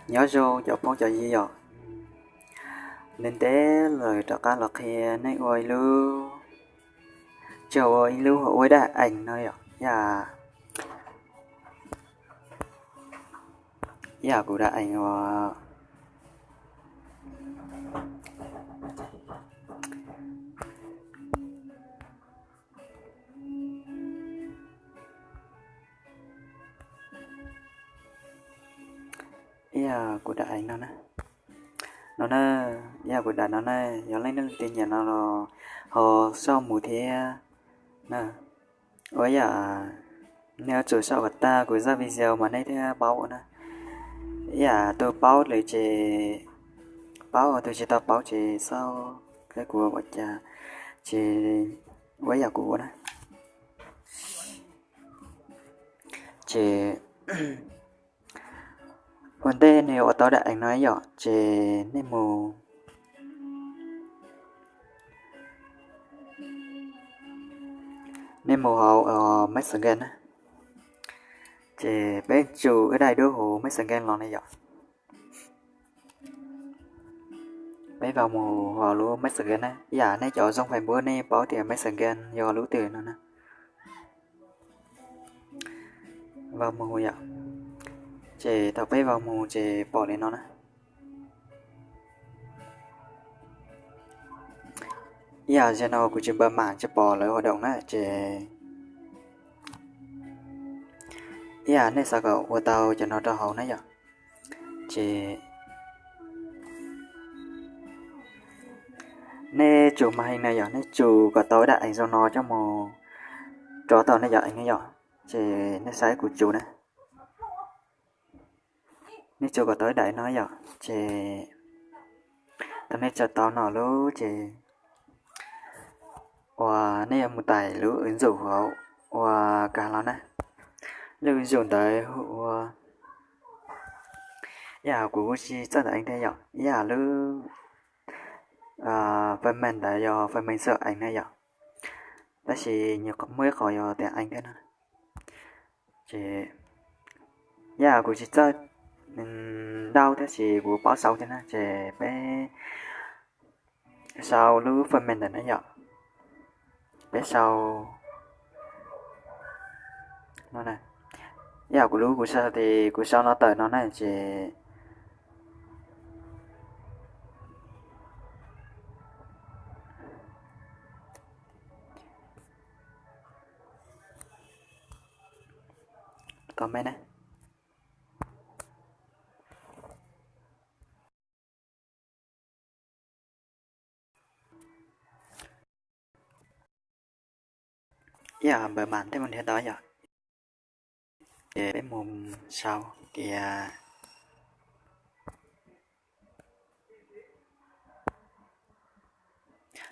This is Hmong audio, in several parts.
Nyob zoo cov phooj cov ywg yom, ntev ntev lawm rov qab los qhia nej ua ib lub, tsis ua ib lub, ua ib daim ees no yom, yam, yam kuv daim ees uas, ib yam kuv daim ees no na, no na, ib yam kuv daim no na, yog leej twg nyiam no los ho xauj mus thiab na. Ua ib yam nej yuav tsum xauj kom tag kuv zaj video mas nej thiaj paub ua na. Ib yam tus paub lawm ces paub, tus tsis tau paub ces xauj thiab kuv ua cas, ces ua ib yam kuv ua na. Ces ua ntej nej yuav ua tau daim ees no yom, ces nej mus, nej mus hauv Messenger na, ces peb tsuas wb daim duab hauv Messenger los ne yom. Peb vau mus hauv lub Messenger na, ib yam nej cov zoo Facebook nej paub tias Messenger yog lub twg no na. Vau mus yom, ces thaum peb vau mus ces pom li no na. Ib yam zaum no kuv tsis npawg mam tsis pom lawv hoạt động na ces ib yam nej xav kom ua tau cov no rau hauv na yom, ces nej tsum mas heev na yom, nej tsum kom tau ib daim ees zoo no coj mus rov tau nej cov ees ne yom, ces nej saib kuv tsum na. Nej tsum kom tau ib daim no yom, ces thaum nej tso tau no lub ces uas nej yuav mus tais lub ứng dụng hauv uas kag los na. Lub ứng dụng ntawd hu ua, ib yam kuv kuj tsis txawj ntawv ees thiab yom, ib yam lub phần mềm ntawd yog phần mềm xưa ees na yom, tab sis muaj ib qhov yog tias ees thiab no. Ces ib yam kuv tsis txawj ntau tab sis kuv paub sau thiab na, ces peb sau lub phần mềm ntawm na yom, peb sau no na. Ib yam kuv lub kuv sau ces kuv sau no tawm no na ces tau me na. Ib yam npawg mam thiaj mus nrhiav tau yom. Ces peb mus sau tias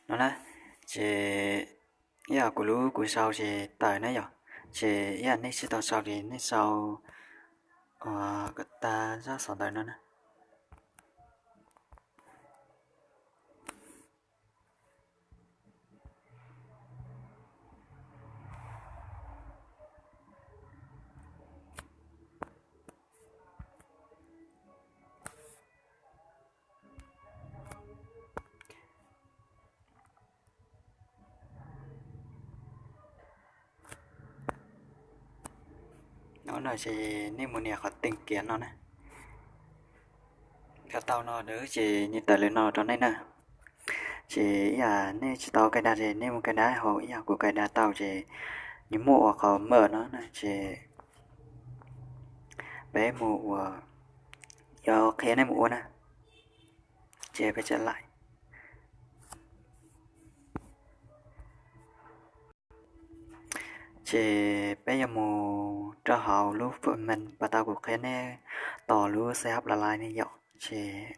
no na, ces ib yam kuv lub kuv sau ces tawm na yom, ces ib yam nej tsis tau sau ces nej sau kom tag zaj xov ntawv no na. No ces nej mus nias qhov tìm kiếm no na. Thaum tau no ces nws tawm li no rau nej na. Ces ib yam nej tsis tau cài đặt ces nej mus cài đặt hauv, ib yam kuv cài đặt tau ces nws muaj ua qhov mở no na ces peb mus ua, yuav qhia nej mus ua na. Ces peb tsa laim. Ces peb yuav mus rau hauv lub phần mềm pas tau kuv qhia nej tos lub C H Online ne yom. Ces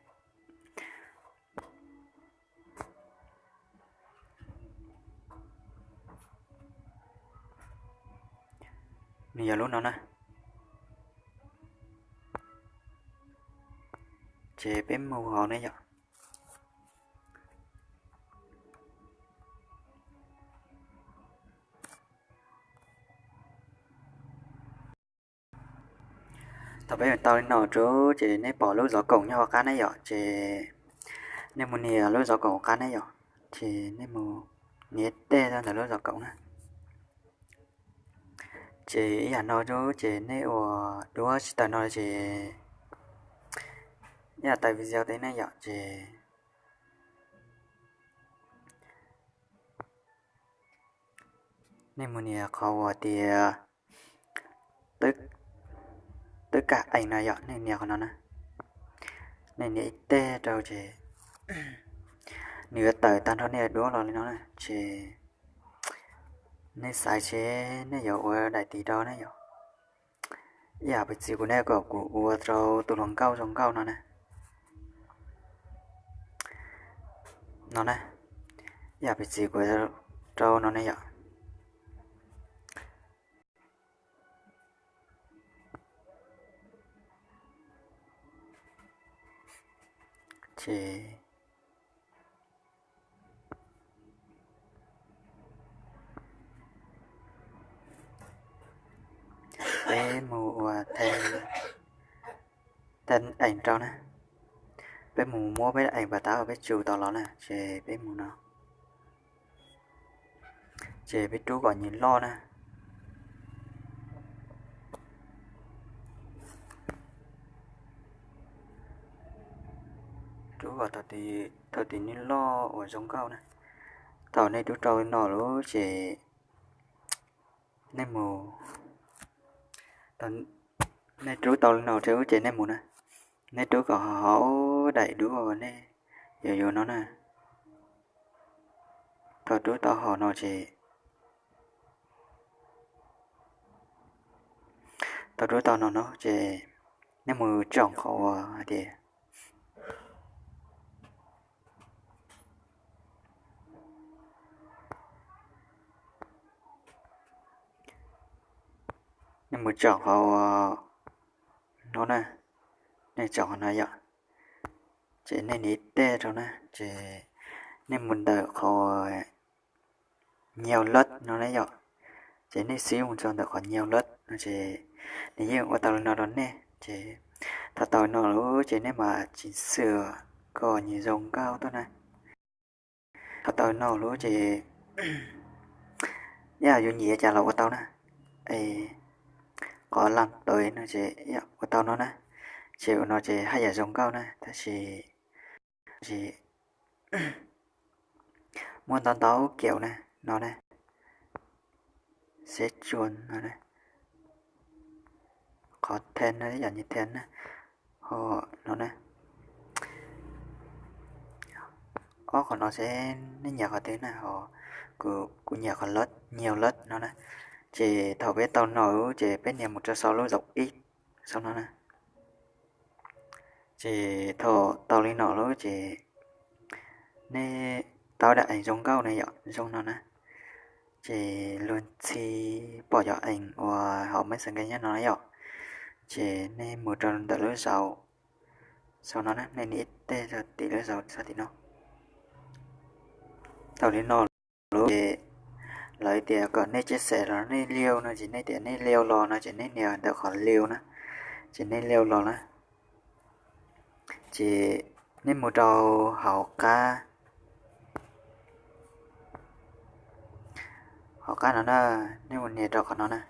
nws yog lub no na. Ces peb mus hauv ne yom. Peb mus tau li no rau ces nej pom lub zov koom nyob hauv qab ne yom, ces nej mus nias lub zov koom hauv qab ne yom, ces nej mus nias tej rau ntawm lub zov koom na. Ces ib yam no rau ces nej ua duab tsis tawm no ces ib yam tawm video tej ne yom, ces nej mus nias qhov uas tias twb kaj ees no yom, nej nias qhov no na. Nej nias ib teg rau ces nws yuav tawm tag nrho nej duab los li no na, ces nej xaiv seb nej yuav ua daim tid rau ne yom. Ib yam piv txwv kuv ne kom kuv ua rau tus hluas nkauj zoo nkauj no na. No na, ib yam piv txwv kuv rau no ne yom. Ces peb mus ua tej ees rau na. Peb mus muab peb ees pas tab peb tsu tau los na, ces peb mus no. Ces peb rub kom nws loj na. Rub kom thaum twg nws loj uas zoo nkauj na. Thaum nej rub rau no lawm ces nej mus, nej rub tau li no rau ces nej mus na. Nej rub kom hauv daim duab uas nej yuav yuav no na. Thaum rub tau hauv no ces, thaum rub tau no no ces nej mus tsom qhov uas hais tias, nej mus tsom qhov uas no na, nej tsom qhov no yom, ces nej nias ib teg rau na, ces nej mus ntawm qhov nhiều lượt no na yom, ces nej xib mus rau ntawm qhov nhiều lượt no ces nws yeej ua tau li no rau nej ces thaum tau li no lawm ces nej mam chỉnh sửa kom nws zoo nkauj tuaj na. Thaum tau li no lawm ces yam yuav nyiam cas los ua tau na. Es qhov laj tau no ces ua tau no na, ces ua no ces haj yam zoo nkauj na, tab sis muaj ntau ntau kiaum na, no na, xeb tsuas no na, qhov then no yog nws then na, ho no na, ob qhov no seb nej nyiam qhov twg na, ho kuv nyiam qhov lawv nhiều lượt no na. Ces thaum peb tau no lawm ces peb nias mus rau saum lub zaum ib, saum no na. Ces thaum tau li no lawm ces nej tau daim ees zoo nkauj na yom, zoo no na. Ces luag ntxhi pom cov ees uas hauv Messenger nyob no na yom, ces nej mus rau ntawm lub zaum, saum no na, nej nias ib teg rau tim lub zaum saum tim no. Thaum li no lawm ces lawv tias kom nej chia sẻ los nej liu no ces nej tias nej liu los no ces nej nias ntawm qhov liu na, ces nej liu los na. Ces nej mus rau hauv qab, hauv qab no na, nej mus nias rau qhov no na.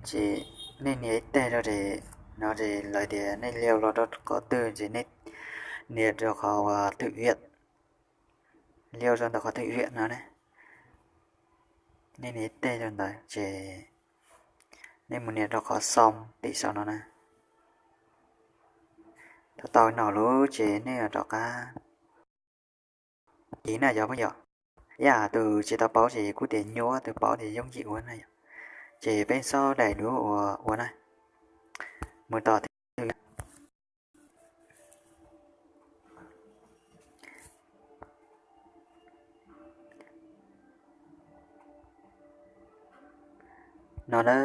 Ces nej nias ib teg rau ces no ces lawv tias nej liu los rau qhov twg ces nej nias rau qhov thử nghiệm, liu rau ntawm qhov thử nghiệm no ne. Nej nias ib teg rau ntawd ces nej mus nias rau qhov xoo tim saum no na. Thaum tau no lawm ces nej rov qab tiv na cov phooj ywg. Yam tus tsis tau paub ces kuj tias nyuaj, tus paub ces yooj yim ua na yom. Ces peb xob daim duab uas ua na, mus tom thib no na.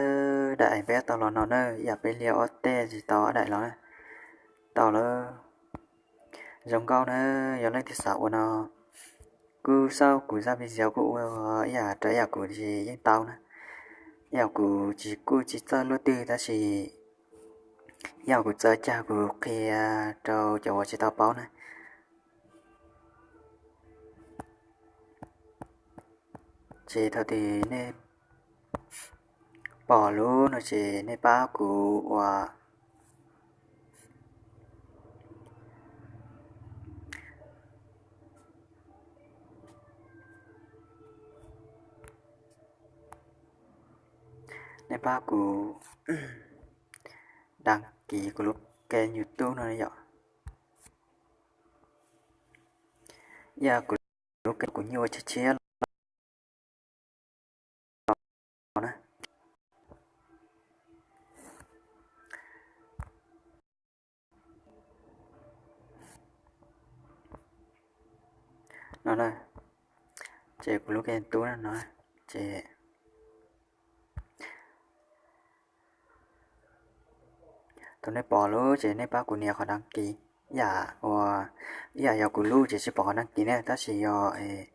Daim ees peb tau los no na, yam peb liu ob teg tsis tau ob daim los na. Tau lawm, zoo nkauj na. Yog leej twg xav ua no kuj xauj kuv zaj video kuj ua ib yam raws yam kuv ces yeej tau na. Yog kuv tsis kuj tsis txawj luaj twg tab sis yog kuv txawj cas kuv qhia rau cov uas tsis tau paub na. Ces thaum twg nej pom lub no ces nej pab kuv ua, nej pab kuv đăng ký kuv lub kênh YouTube no yom. Yog kuv lub kênh kuv nyuaj tshiab tshiab los na. No na, ces kuv lub kênh tub no, ces thaum nej pom lub ces nej pab kuv nias qhov đăng ký. Yam uas ib yam yog kuv lub ces tsis pom qhov đăng ký ne, tab sis yog ib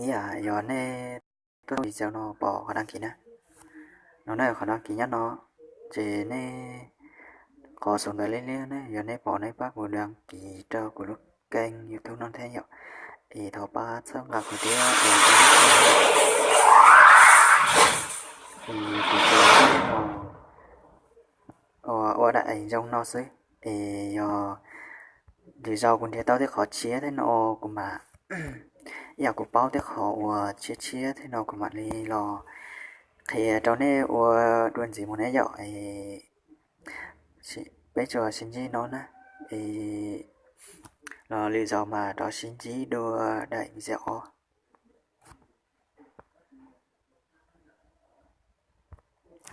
yam yog nej tuaj video no pom qhov đăng ký na. No na, qhov đăng ký nyob no, ces nej qhov saum ntawd liab liab ne, yog nej pom nej pab kuv đăng ký rau kuv lub kênh YouTube no thiab yom. Es thov pab txhawb nqa kuv thiab. Es kuv ua daim zoo no xwb, es yog lwm zaus kuv nrhiav tau tej qhov tshiab thiab no kuv mam, yam kuv paub tej qhov uas tshiab tshiab thiab no kuv mam li los qhia rau nej ua dua ntxiv mus na yom. Es peb tsuas sib ntsib no na, es los lwm zaus mas rov sib ntsib dua daim video os.